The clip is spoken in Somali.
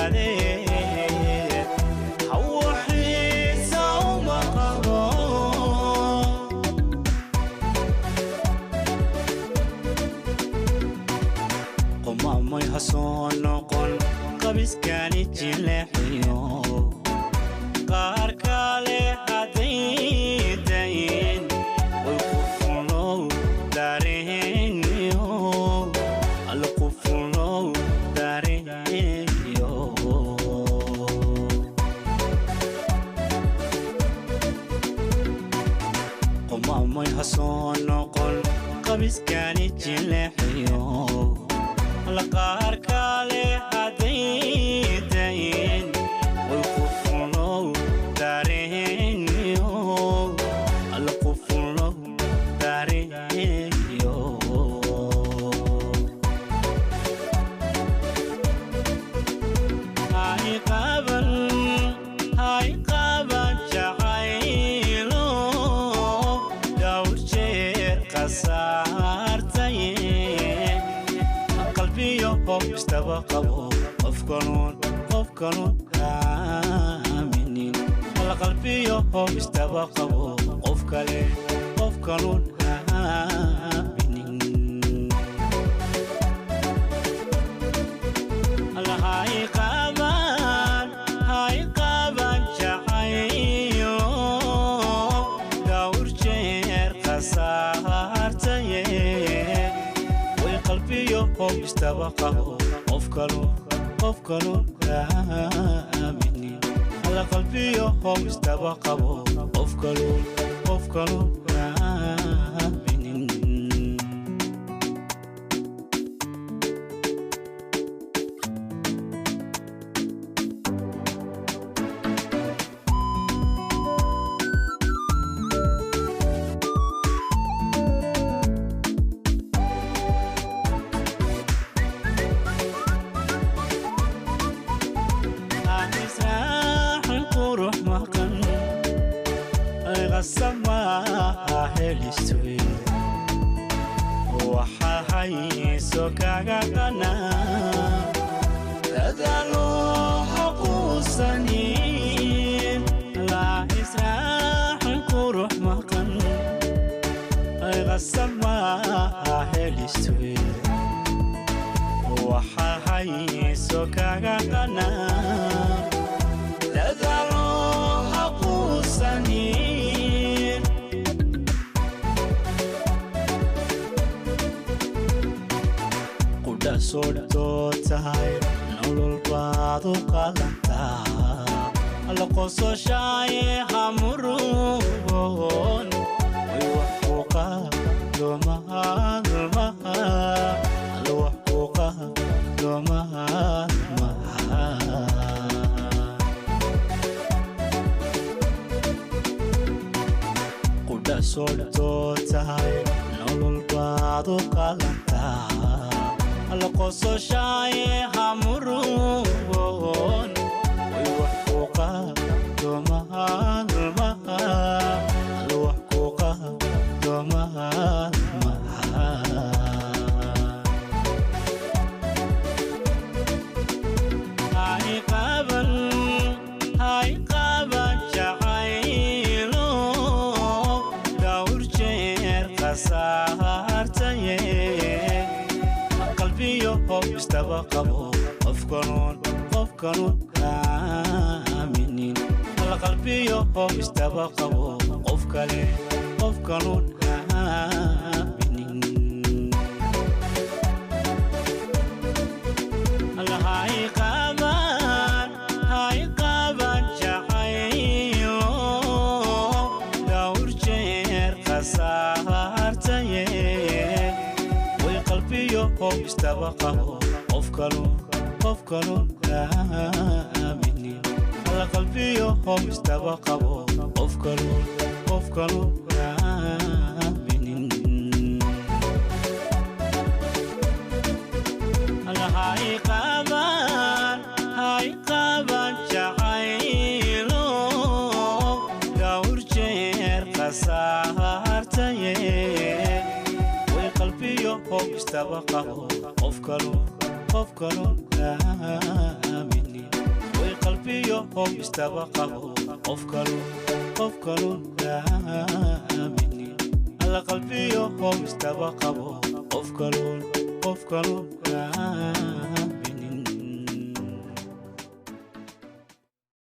Ogaadee hawaxiisa uma qabo. Qumamay ha soo noqon qabiskani jileexiyo qaar kale haddaydayn way qufulow dareeniyo alla qufulow dareeniyo. Qumamay ha soo noqon qabiskani jileexiyo alla qaar kale haddaydayn way qufulow dareeniyo alla qufulow dareeniyo. Hay qaban, hay qaban jacaylo dhowr jeer khasaartaye qalbiyo hob istaba qabo qof kaluun, qof kaluun aaminin alla qalbiyo hob istaba qabo qof kale, qof kaluun aaminin alla hay qaban, hay qaban jacaylo dhowr jeer khasaartaye way qalbiyo hob istaba qabo qof kaluun, qof kaluun aaminin alla qalbiyo hob istaba qabo qof kaluun, qof kaluun aaminin. Israaxin qurux maqan qasamaha helistoy waxa hayso kaga qanaa dadaalo haquusanin la israaxin qurux maqan qasamaha helistoy waxa hayso kaga qanaa dadaalo haquusanin. Qudha sodhtoo tahay nolol baad u qalantaa alla qososhaaye hamurugon way wax ku qadomaalmaha alla wax ku qadomaalmaha. Qudha sodhtoo tahay nolol baad u qalantaa alla qososhaaye hamurugon way wax ku qadomaalmaha alla wax ku qadomaalmaha. Hay qaban, hay qaban jacaylo dhowr jeer khasaartaye qalbiyo hob istaba qabo qof kaluun, qof kaluun aaminin alla qalbiyo hob istaba qabo qof kale, qof kaluun aaminin alla hay qaban, hay qaban jacaylo dhowr jeer khasaartaye way qalbiyo hob istaba qabo qof kaluun, qof kaluun aaminin alla qalbiyo hob istaba qabo qof kaluun, qof kaluun aaminin alla hay qaban, hay qaban jacaylo dhowr jeer khasaartaye way qalbiyo hob istaba qabo qof kaluun, qof kaluun aaminin. Qalbiyo istaba qabo, qof kalun, qof kalun aaminin. Alla qalbiyo istaba qabo, qof kalun, qof kalun aaminin.